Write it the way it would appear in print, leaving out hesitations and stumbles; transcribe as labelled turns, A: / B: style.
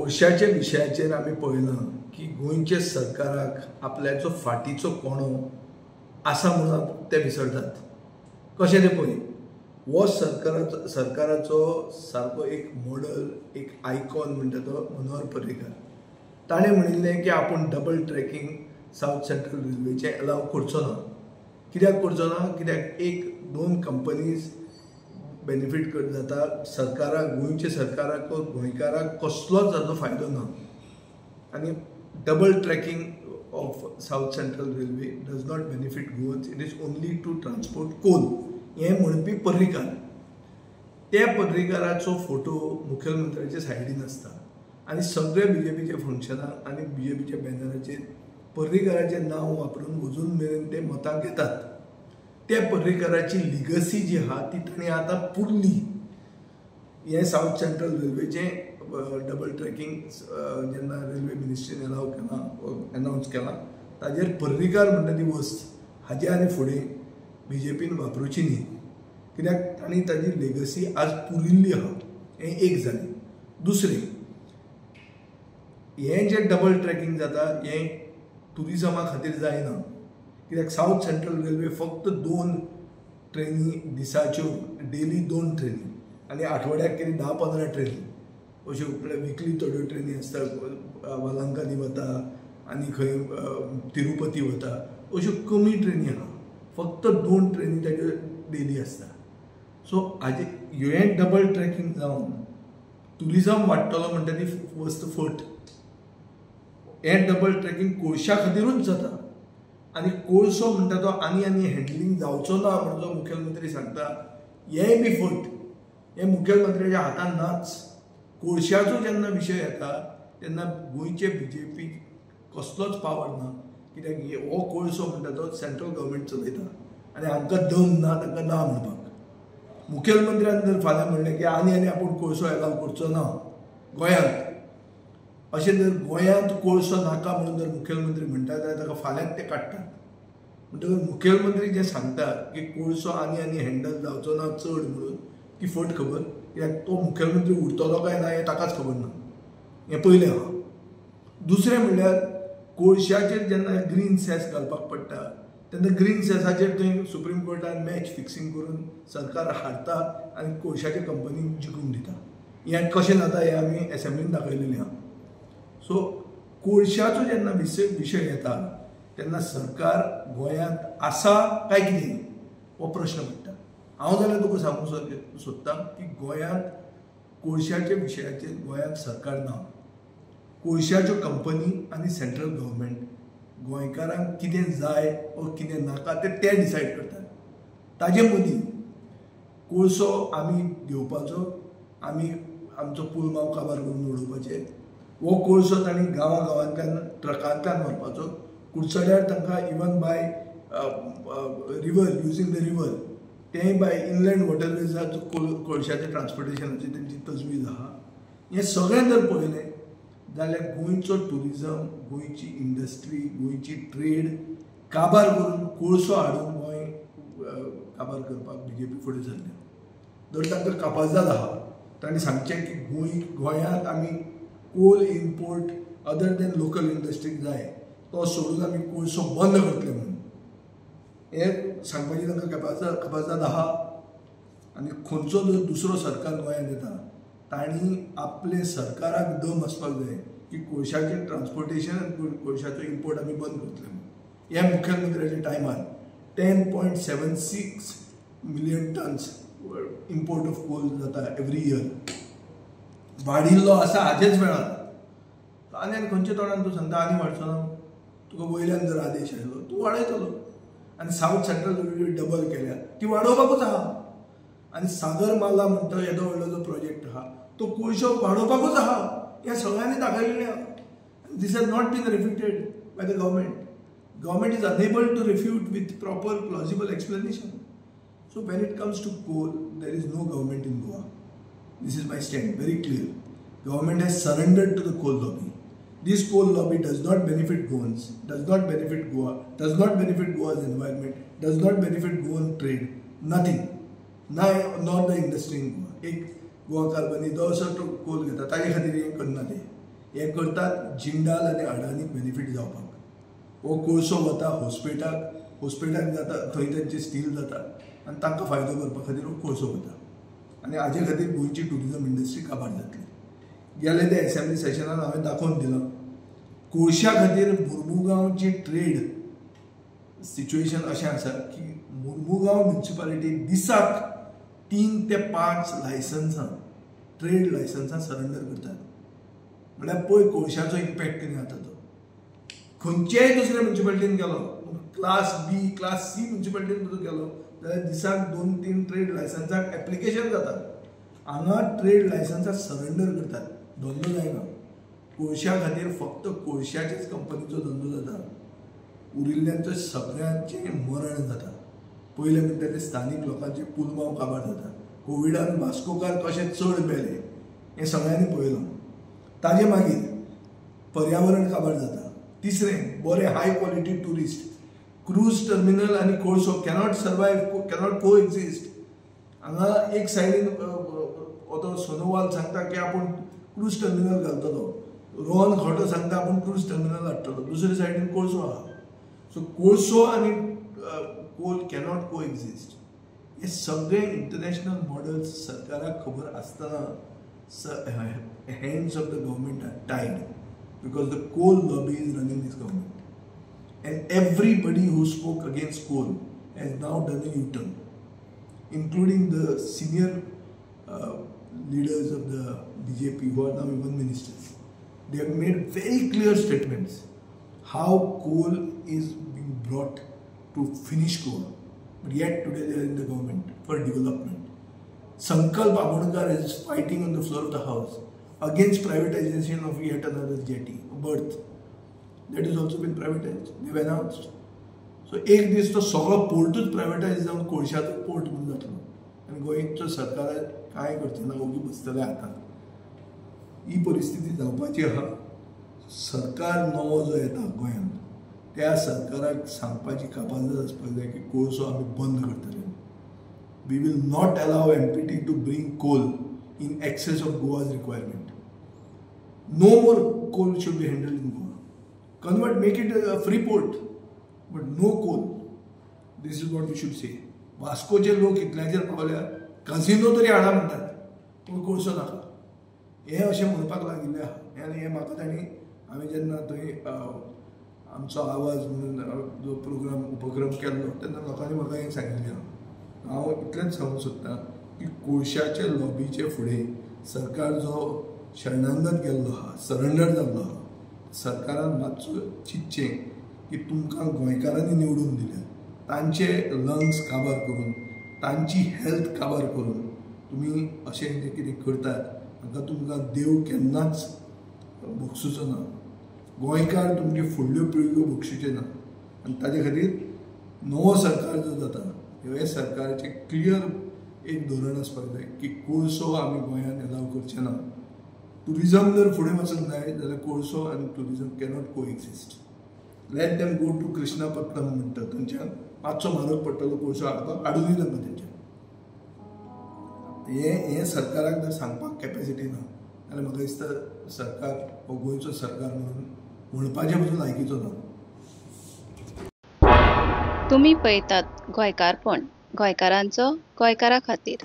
A: कोळशाच्या विशयाचेर आमी पळयलां की गोंयच्या सरकाराक आपल्याचो फाटीचो कोणो आसा म्हणून ते विसरतात. कशें तें पळय, हो सरकाराचो सारको एक मॉडल, एक आयकॉन म्हणटा तो मनोहर पर्रीकार. ताणें म्हणिल्लें की आपूण डबल ट्रॅकिंग सावथ सेंट्रल रेल्वेचें अलाव करचो ना. कित्याक करचो ना? कित्याक एक दोन कंपनीज बेनिफीट जाता सरकाराक, गोंयच्या सरकाराक, गोंयकाराक कसलोच ताचो फायदो ना. आनी double tracking of South Central Railway does not benefit Goans, it is only to transport coal, हें म्हणपी पर्रीकार. त्या पर्रीकाराचो फोटो मुखेलमंत्र्याच्या सायडीन आसता आनी सगळे बीजेपीच्या फंक्शनाक आनी बीजेपीच्या बॅनराचेर पर्रीकाराचें नांव वापरून अजून मेरेन ते मतां घेतात. त्या पर्रीकाराची लिगसी जी आहा ती तांणी आतां पुरली. हें सावथ सेंट्रल रेल्वेचें डबल ट्रॅकिंग जेन्ना रेल्वे मिनिस्ट्रीन अलाव केलां, अनावन्स केलां, ताजेर पर्रीकार म्हणटा ती वस्त हाजे आनी फुडें बीजेपीन वापरुची न्ही, कित्याक तांणी ताजी लेगसी आज पुरिल्ली आहा. हें एक जालें. दुसरें, हें जें डबल ट्रॅकिंग जाता हें ट्युरिजमा खातीर जायना, कित्याक सावथ सेंट्रल रेल्वे फक्त 2 ट्रेनी दिसाच्यो, डेली 2 ट्रेनी आनी आठवड्याक कितें 10-15 ट्रेनी अश्यो, म्हळ्यार विकली थोड्यो ट्रेनी आसता, वालांकानी वता आनी खंय तिरुपती वता, अश्यो कमी ट्रेनी आहा. फक्त 2 ट्रेनी ताज्यो डेली आसता. सो हाजे हें डबल ट्रॅकिंग जावन ट्युरिजम वाडटलो म्हणटा ती वस्त फट. हें डबल ट्रॅकिंग कोळशा खातीरूच जाता आनी कोळसो म्हणटा तो आनी आनी हँडलिंग जावचो ना म्हणून जो मुखेलमंत्री सांगता हेंय बी फट. हें मुखेलमंत्र्याच्या हातान नाच. कोळशाचो जेन्ना विशय येता तेन्ना गोंयचे बीजेपी कसलोच पावर ना, कित्याक हो कोळसो म्हणटा तो सेंट्रल गव्हर्मेंट चलयता आनी हांकां दम ना तांकां ना म्हणपाक. मुखेलमंत्र्यान जर फाल्यां म्हणलें की आनी आनी आपूण कोळसो एलाव करचो ना गोंयांत, अशें जर गोंयांत कोळसो नाका म्हणून जर मुखेलमंत्री म्हणटा जाल्यार ताका फाल्यांच ते काडटात. म्हणटकच मुखेलमंत्री जें सांगता की कोळसो आनी आनी हँडल जावचो ना चड म्हणून, ती फट खबर. कित्याक तो मुखेलमंत्री उरतलो काय ना हें ताकाच खबर ना, हें पयलें आहा. दुसरें म्हणल्यार कोळशाचेर जेन्ना ग्रीन सेस घालपाक पडटा तेन्ना ग्रीन सेसाचेर थंय सुप्रीम कोर्टान मॅच फिक्सिंग करून सरकार हारता आनी कोळशाच्या कंपनीक जिखून दिता. हें कशें जाता हें आमी एसेंब्लीन दाखयलेलें आहा. सो कोळशाचो जेन्ना विशय येता तेन्ना सरकार गोंयांत आसा काय कितें हो प्रश्न पडटा. हांव जाल्यार तुका सांगूंक सोदतां की गोंयांत कोळशाच्या विशयाचेर गोंयांत सरकार ना. कोळशाच्यो कंपनी आनी सेंट्रल गव्हर्मेंट गोंयकारांक कितें जाय वा कितें नाका तें ते डिसायड करतात. ताजे मदीं कोळसो आमी घेवपाचो, आमी आमचो पुलमाव काबार करून उडोवपाचें, हो कोळसो तांणी गांवा गांवांतल्यान ट्रकांतल्यान व्हरपाचो. कुडचड्यार तांकां even by river, using the river, तेंय बाय इनलँड वॉटरवेजाचो कोळशाचें ट्रान्सपोर्टेशनाची तेंची तजवीज आहा. हें सगळें जर पळयलें जाल्यार गोंयचो ट्युरिजम, गोंयची इंडस्ट्री, गोंयची ट्रेड काबार करून कोळसो हाडून गोंय काबार करपाक बीजेपी फुडें सरल्या. जर तांकां कापाजाद आहा तांणी सांगचें की गोंयांत आमी coal import other than local इंडस्ट्रीक जाय तो सोडून आमी कोळसो बंद करतले म्हणून हें सांगपाची तांकां कपाजाद आहा. आनी खंयचो जर दुसरो सरकार गोंयांत येता तांणी आपले सरकाराक दम आसपाक जाय की कोळशाचें ट्रान्सपोर्टेशन आनी कोळशाचो इम्पोर्ट आमी बंद करतले म्हणून. ह्या मुखेलमंत्र्याच्या टायमार 10.76 million tons import of coal जाता एवरी इयर, वाडिल्लो आसा हाजेच वेळार. आनी आनी खंयच्या तोंडान तूं सांगता आनी वाडचो ना? तुका वयल्यान जर आदेश आयलो तूं वाडयतलो. आनी सावथ सेंट्रल रेल्वे डबल केल्या ती वाडोवपाकूच आहा. आनी सागरमाला म्हणटा येदो व्हडलो जो प्रोजेक्ट आहा तो कोळसो वाडोवपाकूच आहा. ह्या सगळ्यांनी दाखयलेलें आहा. This has not been refuted by the government. Government is unable to refute with proper plausible explanation. So when it comes to coal, there is no government in Goa. This is my stand, very clear. Government has surrendered to the coal lobby. This coal lobby does not benefit Goans, does not benefit Goa, does not benefit Goa's environment, does not benefit Goan trade, nothing. Nor the industry in Goa. एक गोवा कार्बनी दो असो कोल घेता ताजे खातीर हें करना ते. हें करतात जिंदाल आनी अडानीक बेनिफीट जावपाक. हो कोळसो वता हॉस्पिटलाक, हॉस्पिटलाक जाता थंय तांचे स्टील जाता आनी तांकां फायदो करपा खातीर हो कोळसो वता आनी हाजे खातीर गोंयची ट्युरिजम इंडस्ट्री काबार जातली. गेले ते एसेंब्ली सेशनान हांवें दाखोवन दिलां कोळश्या खातीर मुर्मुगांवची ट्रेड सिच्युएशन अशें आसा की मुर्मुगांव म्युनिसिपालिटी दिसाक 3 ते 5 लायसन्सां, ट्रेड लायसन्सां सरेंडर करतात. म्हळ्यार पळय कोळशाचो इम्पॅक्ट कितें जाता तो. खंयचेय दुसऱ्या म्युनिसिपालिटीन गेलो, क्लास बी क्लास सी म्युनिसिपालिटीन सुद्दां गेलो जाल्यार दिसाक 2-3 ट्रेड लायसन्साक एप्लिकेशन जातात. हांगा ट्रेड लायसन्सां सरेंडर करतात, धंदो जायना. कोळश्या खातीर फक्त कोळश्याचेच कंपनीचो धंदो जाता, उरिल्ल्यांचो सगळ्यांचें मरण जाता. पयलें म्हणटा ते स्थानीक लोकांचे पुलमांव काबार जाता. कोविडान वास्कोकार कशें चड मेले हें सगळ्यांनी पळयलां. ताजे मागीर पर्यावरण काबार जाता. तिसरें, बरे high quality tourist, cruise terminal आनी कोळसो कॅनॉट सर्वायव, कॅनॉट को एक्झिस्ट. हांगा एक सायडीन तो सोनोवाल सांगता की आपूण क्रूज टर्मिनल घालतलो, रोहन खोटो सांगता आपूण क्रूज टर्मिनल हाडटलो, दुसरे सायडीन कोळसो आहा. सो कोळसो आनी कोल कॅनॉट को एक्झिस्ट. हे सगळे इंटरनॅशनल मॉडल्स सरकाराक खबर आसतना hands of the government are tied because the coal lobby is running this government. And everybody who spoke against coal has now done a U-turn, including the senior leaders of the BJP who are now even ministers. They have made very clear statements how coal is being brought to finish Goa, but yet today they are in the government for development. Sankalp Amonkar is fighting on the floor of the house against privatization of yet another jetty, berth. That has also been privatized. They have announced. So एक दीस तो सगळो पोर्टूच प्रायवेटायज जावन कोळशाचो port म्हणून जातलो आनी गोंयचो सरकार कांय करचें ना, ओगी बसतले हातान. ही परिस्थिती जावपाची आहा. सरकार नवो जो येता गोंयांत त्या सरकाराक सांगपाची कापाझदाद आसपाक जाय की कोळसो आमी बंद करतले. We will not allow MPT to bring coal in excess of Goa's requirement. No more coal should be handled in Goa. Convert, make it a free port, but no coal. This is what we should say. वास्कोचे लोक इतल्याचेर पावल्या, कासिनो तरी हाडा म्हणटात पूण कोळसो नाका, हें अशें म्हणपाक लागिल्लें आहा. आनी हें म्हाका तांणी, हांवें जेन्ना थंय आमचो आवाज म्हणून जो प्रोग्राम उपक्रम केल्लो तेन्ना लोकांनी म्हाका हें सांगिल्लें आहा. हांव इतलेंच सांगूंक सोदतां की कोळशाचे लॉबीचे फुडें सरकार जो शरणागत गेल्लो आहा, सरेंडर जाल्लो आहा, सरकारान मातसो चिंतचें की तुमकां गोंयकारांनी निवडून दिल्या, तांचे लंग्स काबार करून, तांची हेल्थ काबार करून तुमी अशें जें कितें करतात हांकां तुमकां देव केन्नाच बक्षुचो ना, गोंयकार तुमचे फुडल्यो पिळग्यो बक्षुचे ना. आनी ताजे खातीर नवो सरकार जो जाता हे सरकाराचें क्लियर एक धोरण आसपाक जाय की कोळसो आमी गोंयांत एलाव करचे ना. ट्युरिजम जर फुडें वचूंक जाय जाल्यार कोळसो आनी tourism cannot coexist. Let them go to Krishnapatnam म्हणटा थंयच्यान मातसो म्हारग पडटलो कोळसो हाडपाक, हाडुनूय तांकां थंयच्यान. हें सरकाराक जर सांगपाक कॅपेसिटी ना जाल्यार म्हाका दिसता सरकार हो गोंयचो सरकार म्हणून म्हणपाचें पसून लायकीचो ना.
B: तुमी पळयतात गोंयकारपण, गोंयकारांचो गोंयकारा खातीर.